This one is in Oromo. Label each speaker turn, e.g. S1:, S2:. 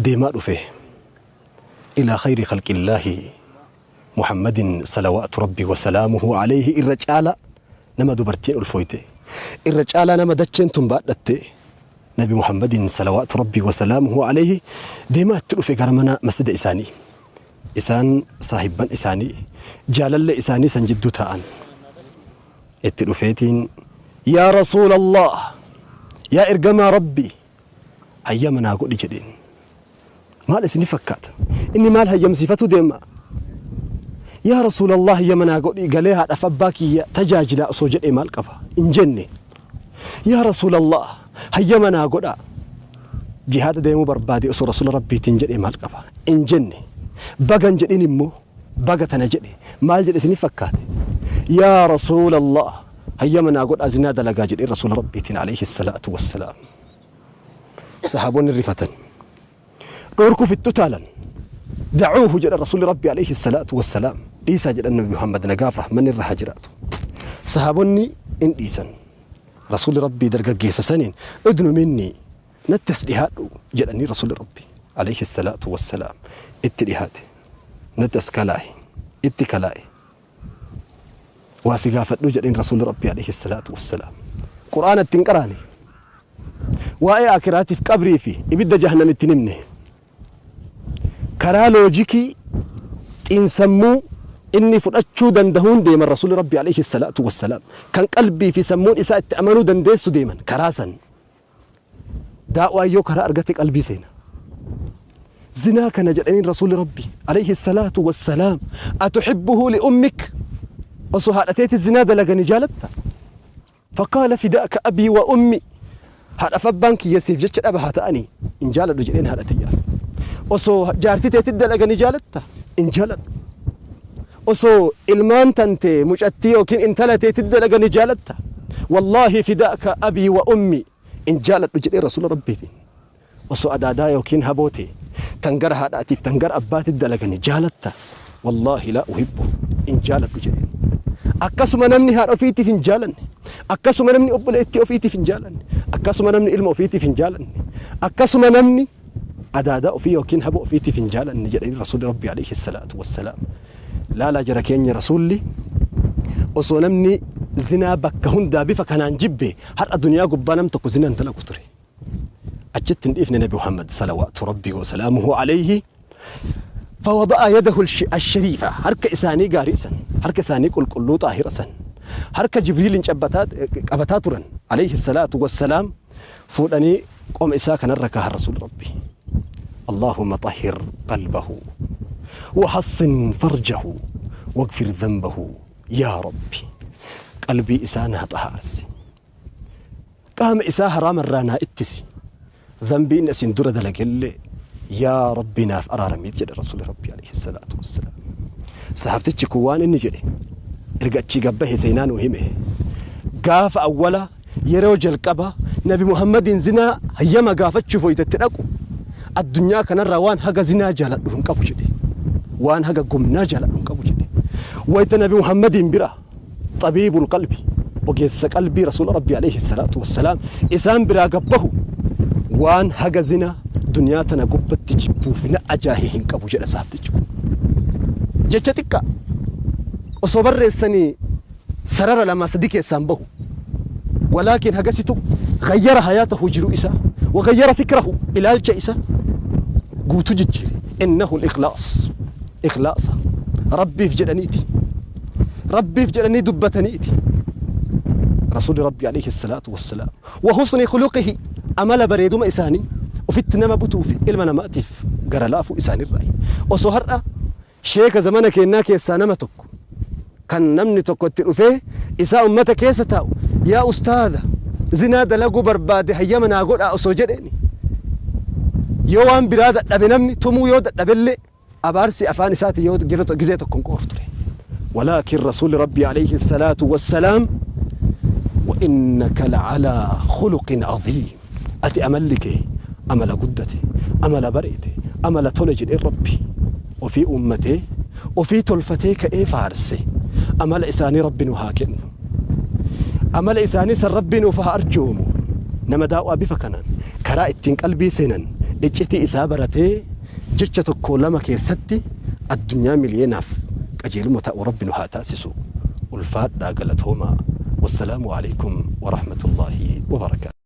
S1: Deemaa dhufe ilaa khayri khalqillaahi Muhammadin salawaatu rabbi wasalaamuhu alayhi, irra caalaa nama dubartiin ulfooyte, irra caalaa nama dacheen tun baadhatte, Nabi Muhammadin salawaatu rabbi wasalaamuhu alayhi deemaa itti dhufe gara mana masjida isaanii. Isaan saahibban isaanii jaalallee isaanii san jidduu taa'an. Itti dhufeetiin, yaa Rasuulallah, yaa ergamaa Rabbi, hayyama naa godhi jedheen. Maal isini fakkaata? Inni maal hayyamsiifatu deema? Yaa Rasuulallah, hayyama naa godhi, galee haadhaaf abbaa kiyya tajaajilaa osoo jedhee maal qaba? Hin jenne. Yaa Rasuulallah, hayyama naa godhaa, jihaada deemuu barbaade osoo Rasuula Rabbiitiin jedhee maal qaba? Hin jenne. Baga hin jedhin immoo baga tana jedhe. Maal jedhe isini fakkaate? Yaa Rasuulallah, hayyama naa godhaa, zinaa dalagaa jedhee Rasuula Rabbiitiin alayhi salaatu wassalaam. Sahaabonni rifatan. Dhoorkuuf itti utaalan. Dacuuhu jedhan Rasuulli Rabbi alayhi salaatu wassalaam. Dhiisaa jedhan Nabi Muhammad, nagaaf rahmanni irra haa jiraatu. Sahaabonni in dhiisan. Rasuulli Rabbii dargaggeessa saniin, udnu minni, natti as dhihaadhu jedhanii. Rasuulli Rabbi alayhi salaatu wassalaam itti dhihaate. Natti as kalaahi. Itti kalaa'e. Waa si gaafadhuu jedheen Rasuulli Rabbii alayhi salaatu wassalaam. Qur'aana ittiin qaraane. Waa'ee akiraatiif qabrii fi ibidda jahannam ittiin himne. Karaa loojikii xiinsammuu inni fudhachuu dandahuun deeman Rasuulli Rabbii alayhi salaatu wassalaam. Kan qalbii fi sammuun isaa itti amanuu dandeessu deeman karaa san. Daa'waan yoo karaa argate qalbii seena. Zinaa kana jedhaniin Rasuulli Rabbi alayhi salaatu wassalaam, atuhibbuhu li ummik, osoo haadha teeti zinaa dalagani jaalatta? Faqaala fidaaka abii wa ummi, haadhaaf abbaan kiyya siif jecha dhaba haa ta'anii, hin jaaladhu jedheen haadha tiyyaaf. Osoo jaartii teetti dalagani jaalatta? Hin jaaladhu. Osoo ilmaan tantee mucattii yookiin intala teetti dalagani jaalatta? Wallaahi fidaaka abii wa ummi, hin jaaladhu jedhee Rasuula Rabbiitiin. Osoo adaadaa yookiin haboo tee tan gara haadhaatiif tan gara abbaatitti dalagani jaalatta? Wallaahi laa uhibbu, hin jaaladhu jedheen. Akkasuma namni haadha ofiitiif hin jaalanne, akkasuma namni obboleettii ofiitiif hin jaalanne, akkasuma namni ilma ofiitiif hin jaalanne, akkasuma namni adaadaa ofii yookiin haboo ofiitiif hin jaalanne jedhanii Rasuulli Rabbii alayhi salaatu wassalaam. Laalaa jara keenya, Rasuulli osoo namni zinaa bakka hundaa bifa kanaan jibbe, har'a duniyaa gubbaa nam tokko zinaa hin dalagu ture. Achitti hin dhiifne Nabi Muhammad salawaatu Rabbii wasalaamuhu alayhi. Fawada'a yadahu ashariifa, harka isaanii gaarii san, harka isaanii qulqulluu xaahira san, harka Jibriilin qabataa turan alayhi salaatu wassalaam fuudhanii qoma isaa kanarra kaahan Rasuulli Rabbii. Allahumma xahhir qalbahu wa hassin farjahu waghfir dhanbahu, yaa Rabbi, qalbii isaa naa xahaarsi, qaama isaa haraama irraa naa ittisi, dhanbii inni asiin dura dalagellee yaa Rabbi naaf araaramiif jedhe Rasuulli Rabbi alayhi salaatu wassalaam. Sahabtichi kun waan inni jedhe erga achii gabbahe seenaa nuu hime. Gaafa awwala yeroo jalqaba Nabi Muhammadiin zinaa hayyama gaafachuuf wayita dhaqu, addunyaa kanarraa waan haga zinaa jaaladhu hin qabu jedhe. Waan haga gumnaa jaaladhu hin qabu jedhe. Wayita Nabi Muhammadiin bira xabiibul qalbi, ogeessa qalbii, Rasuula Rabbi alayhi salaatu wassalaam isaan biraa gabbahu, waan haga zinaa duniyaa tana gubbatti jibbuuf na ajaahe hin qabu jedha sahabtichi kun. Jecha xiqqaa osoo barreessanii sarara lama sadi keessaan bahu. Walaakin hagasitu ghayyara hayaatahu, jiru isaa, wa ghayyara fikrahu, ilaalcha isa guutuu jijjiire. Innahu al-ikhlaas, ikhlaasa Rabbiif jedhaniiti, Rabbiif jedhanii dubbataniiti Rasuulli Rabbi alayhi salaatu wassalaam, wa husni khuluqihi, amala bareeduma isaanii, ofitti nama butuu fi ilma namaatiif gara laafuu isaanirraa. Osoo har'a sheeka zamana keennaa keessaa nama tokko kan namni tokko itti dhufee isaa ummata keessa taa'u, yaa ustaadha, zinaa dalaguu barbaade, hayyama naa godhaa osoo jedheeni, yoo waan biraa dadhabe, namni tumuu yoo dadhabellee, abaarsi afaan isaati yoo gizee tokko hin qooru ture. Walaakin Rasuulli Rabbi alayhi salaatu wassalaam, wa innaka la'alaa khuluqin aziim, ati amalli kee amala guddate, amala bareede, amala tole jedhee Rabbi ofii uummatee ofii tolfatee ka'ee faarse. Amala isaanii Rabbi nu haa kennu, amala isaanii san Rabbi nuuf haa arjoomu. Nama daa'waa bifa kanaan karaa ittiin qalbii seenan Iccitii isaa baratee jecha tokkoo lama keessatti addunyaa miliyeenaaf qajeeluma ta'u Rabbi nu haa taasisu. Ulfaadhaa, galatoomaa. Wassalaamu aleykum warahmatullaahi wabarakaatuh.